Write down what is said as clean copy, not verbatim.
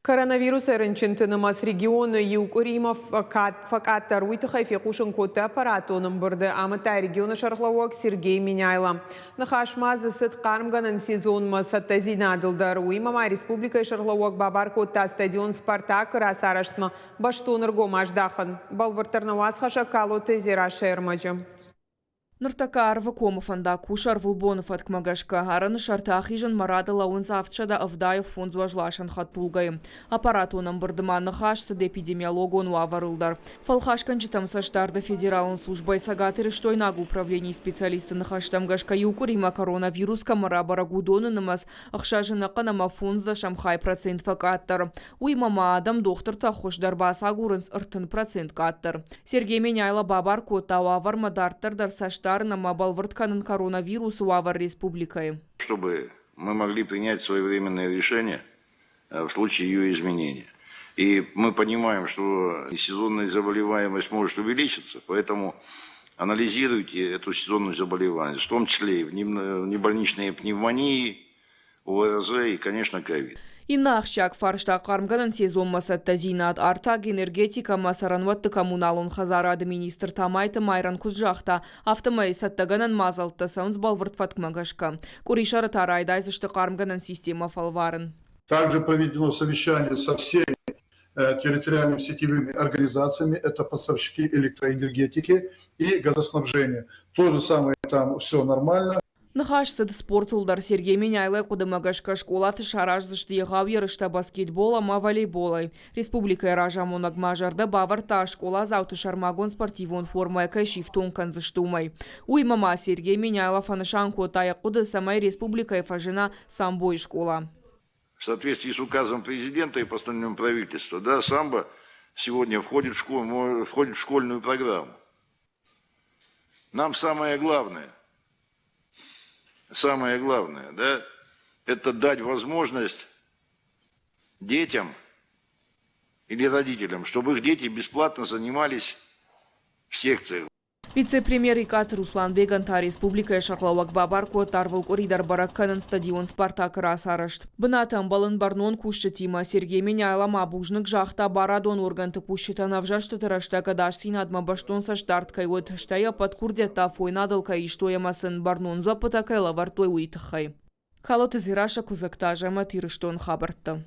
Коронавирусӕй рынчынты нымӕц регионы иу къуыримӕ фӕкъаддӕр. Уый тыххӕй фехъусын кодта аппаратон ӕмбырды, амыдта регионы сӕргълӕууӕг Сергей Меняйло. Ныхас ма дзы цыд хъармгӕнӕн сезонмӕ цӕттӕдзинадыл дӕр. Уыимӕ ма республикӕйы сӕргълӕууӕг бабар кодта стадион «Спартак»-ы рацарӕзтмӕ бӕстон ӕргом аздахын. Бӕлвырддӕр нӕ уацхӕссӕг Калоты Дзерассӕйы ӕрмӕджы. Ныртӕккӕ Арвыкомы фӕндаг кусы ӕрвылбоны фӕткмӕ гӕсгӕ. Арӕны сӕрты ахизынмӕ рады лӕууынц 775 уӕзласӕн хӕдтулгӕйы. Аппаратон ӕмбырды ма ныхас цыд эпидемиологон уавӕрыл дӕр. Фӕлхасгӕнджытӕм цӕстдарды федералон службӕйы цӕгатирыстойнаг управленийы специалистты ныхӕстӕм гӕсгӕ иу къуыримӕ коронавирус кӕмӕ рабӕрӕг, уыдоны нымӕц ӕхсӕзы ӕнӕхъӕн ӕмӕ фондздӕсӕм хай процент фӕкъаддӕр. Уыимӕ ма адӕм дохтырты ӕххуыс дӕр бацагурынц 30% къаддӕр. Сергей Меняйло бабар кодта уавӕрмӕ дарддӕр дӕр цӕстдарын ӕмӕ бӕлвырд кӕнын коронавирусы уавӕр республикӕйы. Чтобы мы могли принять своевременное решение в случае ее изменения. И мы понимаем, что сезонная заболеваемость может увеличиться, поэтому анализируйте эту сезонную заболеваемость, в том числе и внебольничные пневмонии, ОРЗ и, конечно, ковид. Иннӕ ахсджиаг фарста хъармгӕнӕн сезонмӕ цӕттӕдзинад, артаг, энергетикӕ ӕмӕ цӕрӕнуӕтты коммуналон хӕдзарады министр Тамайты Майран куыд загъта, афтӕмӕй цӕттӕгӕнӕн мадзӕлттӕ цӕуынц бӕлвырд фӕткмӕ гӕсгӕ. Къуырисӕры та райдайдзысты хъармгӕнӕн системӕ фӕлварын. Также проведено совещание со всеми территориальными сетевыми организациями, это поставщики электроэнергетики и газоснабжения. То же самое, там все нормально. Ныхас цыд спортыл дӕр. Сергей Меняйлойы хъуыдымӕ гӕсгӕ скъолаты сараздзысты егъау ерыстӕ баскетбол ӕмӕ волейболӕй. Республикӕйы разамонӕг ма зӕрдӕ бавӕрдта, скъоладзауты сӕрмагонд спортивон формӕйӕ кӕй сифтонг кӕндзысты, уымӕй. Уыимӕ ма Сергей Меняйло фӕнысан кодта йӕ хъуыды, цӕмӕй республикӕйы фӕзына самбойы скъола. В соответствии с указом президента и постановлением правительства, да, самбо сегодня входит в, школу, входит в школьную программу. Нам самое главное, да, это дать возможность детям или родителям, чтобы их дети бесплатно занимались в секциях. Вице-премьер Икъаты Русланбегӕн та республикӕйы сӕргълӕууӕг бабар кодта ӕрвылкъуыри дӕр бӕрӕг кӕнын стадион «Спартак»-ы рацарӕзт. Бынаты ӕмбӕлын бӕрнон кусджытимӕ Сергей Меняйло ма бузныг загъта барадон органты кусджытӕн ӕвзӕрстыты рӕстӕг ӕдасдзинадмӕ бӕстон цӕстдард кӕй уыд, стӕй ӕппӕт курдиӕттӕ афойнадыл кӕй истой ӕмӕ сын бӕрнон дзуӕппытӕ кӕй лӕвӕрдтой, уый тыххӕй. Калоты Дзерассӕ, Куыдзӕгты Азӕмӕт, Ирыстоны хабӕрттӕ.